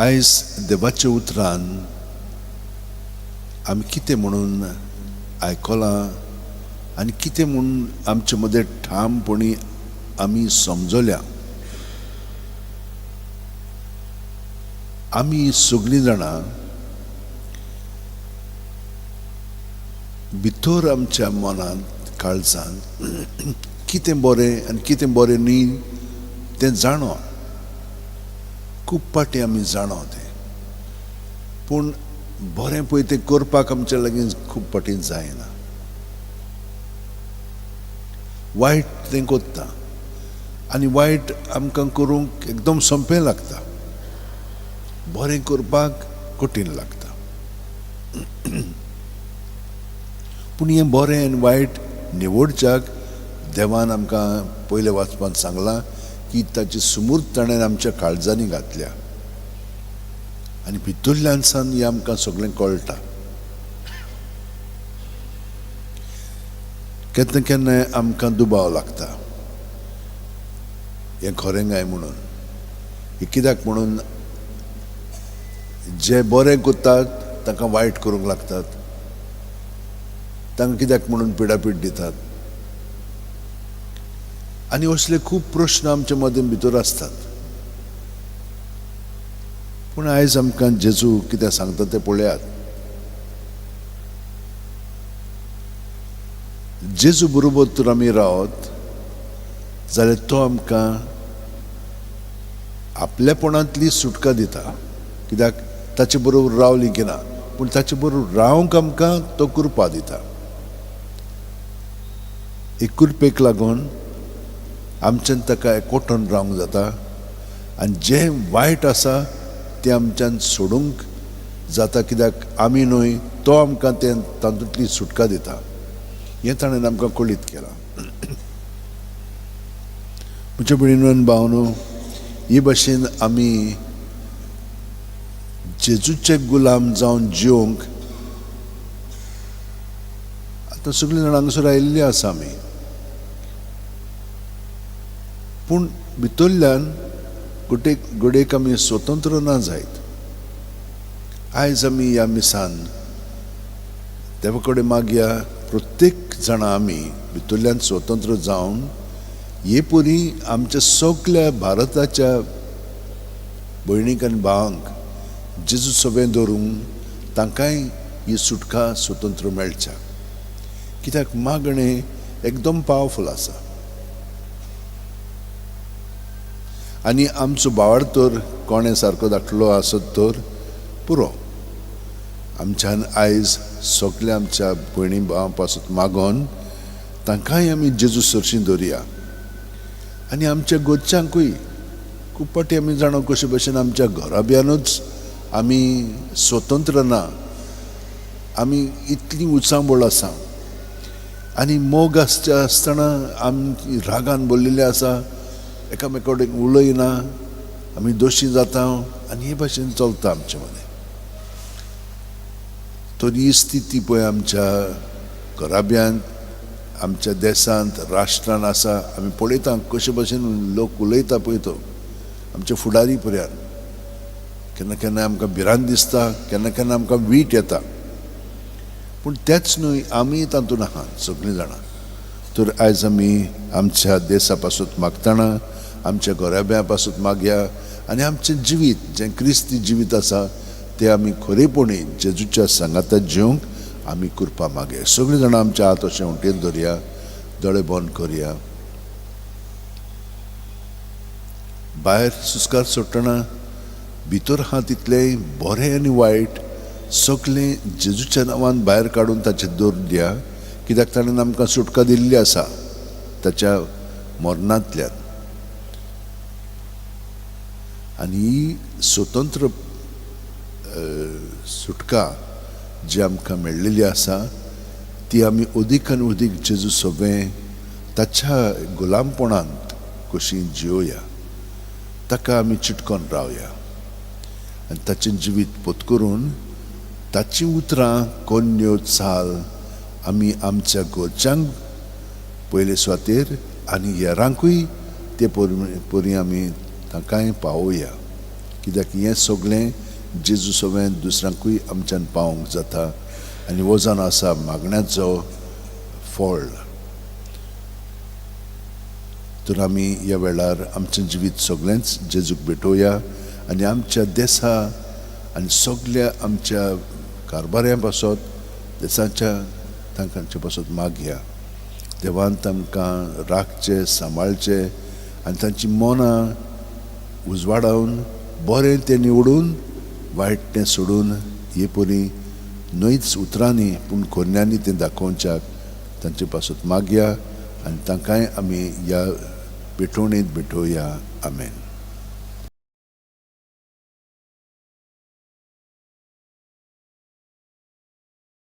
आयज देवाच्या उतरान आमी कितें म्हणून आयकलां आनी कितें म्हूण आमचे मदें ठामपणी आमी समजल्या. आमी सगळीं जाणां भितर आमच्या मनांत काळजांत कितें बरें आनी कितें बरें न्ही तें जाणो, खूब फावटी आमी जाणो तें, पूण बरें पळय तें करपाक आमच्या लागीं खूब फावटी जायना. वायट तें करता आनी वायट आमकां करूंक एकदम सोंपें लागता, बरें करपाक कठीण लागता. पूण हें बरें आनी वायट निवडच्याक देवान आमकां पयले वाचपांत सांगलां की ताची सुमूर्त ताणें आमच्या काळजांनी घातल्या आनी भितरल्यान सावन हें आमकां सगळें कळटा. केन्ना केन्नाय आमकां दुबाव लागता हें खरें काय म्हणून, हें कित्याक म्हणून जे बरें करतात तांकां वायट करूंक लागतात, तांकां कित्याक म्हणून पिडापीड दितात, आनी असले खूब प्रश्न आमचे मदीं भितर आसतात. पूण आयज आमकां जेजू कितें सांगता तें पळयात. जेजू बरोबर तर आमी रावत जाल्यार तो आमकां आपलेपणांतली सुटका दिता, कित्याक ताचे बरोबर रावली की ना, पूण ताचे बरोबर रावंक आमकां तो कृपा दिता. एक कृपेक लागून आमच्यान ताका एकवटून रावंक जाता आनी जें वायट आसा तें आमच्यान सोडूंक जाता, कित्याक आमी न्हय तो आमकां तें तातूंतली सुटका दिता. हें ताणें आमकां कळीत केलां. म्हज्या भयणीन भावनो, हे भाशेन आमी जेजूचे गुलाम जावन जिवंक आतां सगळीं जाणां हांगासर आयिल्लीं आसा आमी, पूण भितरल्यान घडयेक आमी स्वतंत्र ना जायत. आयज आमी ह्या मिसान देवा कडेन मागया, प्रत्येक जाणां आमी भितरल्यान स्वतंत्र जावन हे परी आमच्या सगल्या भारताच्या भयणीक आनी भावांक जेजू सभें दवरूंक तांकांय ही सुटका स्वतंत्र मेळच्या, कित्याक मागणें एकदम पावरफूल आसा. आनी आमचो भावार्थ तर कोणें सारको धाकलो आसत तर पुरो, आमच्यान आयज सगल्या आमच्या भयणी भावां पासून मागोन तांकांय आमी जेजू सरशीं दवरया. आनी आमच्या घरच्यांकूय खूब फावटी आमी जाणा कशे भशेन आमच्या घराब्यानूच आमी स्वतंत्र ना, आमी इतली उचांबळ आसा आनी मोग आसच्या आसतना आमी रागान भरलेले आसा, एकामेका कडेन उलयना, आमी दोशी जाता आनी हे भाशेन चलता आमचे मदें. तर ही स्थिती पळय आमच्या घराब्यांत, आमच्या देशांत, राष्ट्रान आसा. आमी पळयता कशे भाशेन लोक उलयता पळय तो आमच्या फुडारी पर्यंत. केन्ना केन्ना आमकां भिरांत दिसता, केन्ना केन्ना आमकां वीट येता, पूण तेच न्हय आमी तातूंत आहा सगळीं जाणां. तर आयज आमी आमच्या देशा पासून मागतना आमच्या घराब्या पासून मागया आनी आमचें जिवीत जें क्रिस्ती जिवीत आसा तें आमी खरेपणी जेजूच्या सांगाता जिवंक आमी कृपा मागया. सगळीं जाणां आमच्या हात अशें उंटेन धरया, दोळे बंद करया. भायर सुस्कार सोडटना भितर आहा तितलें बरें आनी वायट सगळें जेजूच्या नांवान भायर काडून ताचेर दवर दिया, कित्याक ताणें आमकां सुटका दिल्ली आसा ताच्या मरणांतल्यान. आनी ही स्वतंत्र सुटका जी आमकां मेळ्ळेली आसा ती आमी अदीक आनी अदीक जेजू सवें ताच्या गुलामपणांत कशी जियोया, ताका आमी चिटकोन रावया आनी ताचें जिवीत पोत करून ताचीं उतरां कोन्न्यो चाल आमी आमच्या घरच्यांक पयले सुवातेर आनी हेरांकूय ते परी आमी तांकांय पावोवया. कित्याक हें सगळें जेजू सवें दुसऱ्यांकूय आमच्यान पावोवंक जाता आनी हो जावन आसा मागण्याचो फळ. तर आमी ह्या वेळार आमचें जिवीत सगळेंच जेजूक भेटोवया आनी आमच्या देसा आनी सगल्या आमच्या कारभाऱ्यां पासत, देसाच्या तांकांचे पासत मागया. देवान तांकां राखचें, सांबाळचें आनी तांची मनां उजवाडावन बरें तें निवडून वायट तें सोडून हे परी न्हयच उतरांनी पूण कोन्यांनी तें दाखोवच्याक तांचे पासत मागया आनी तांकांय आमी ह्या भेटवणेंत भेटोवया. आमेन.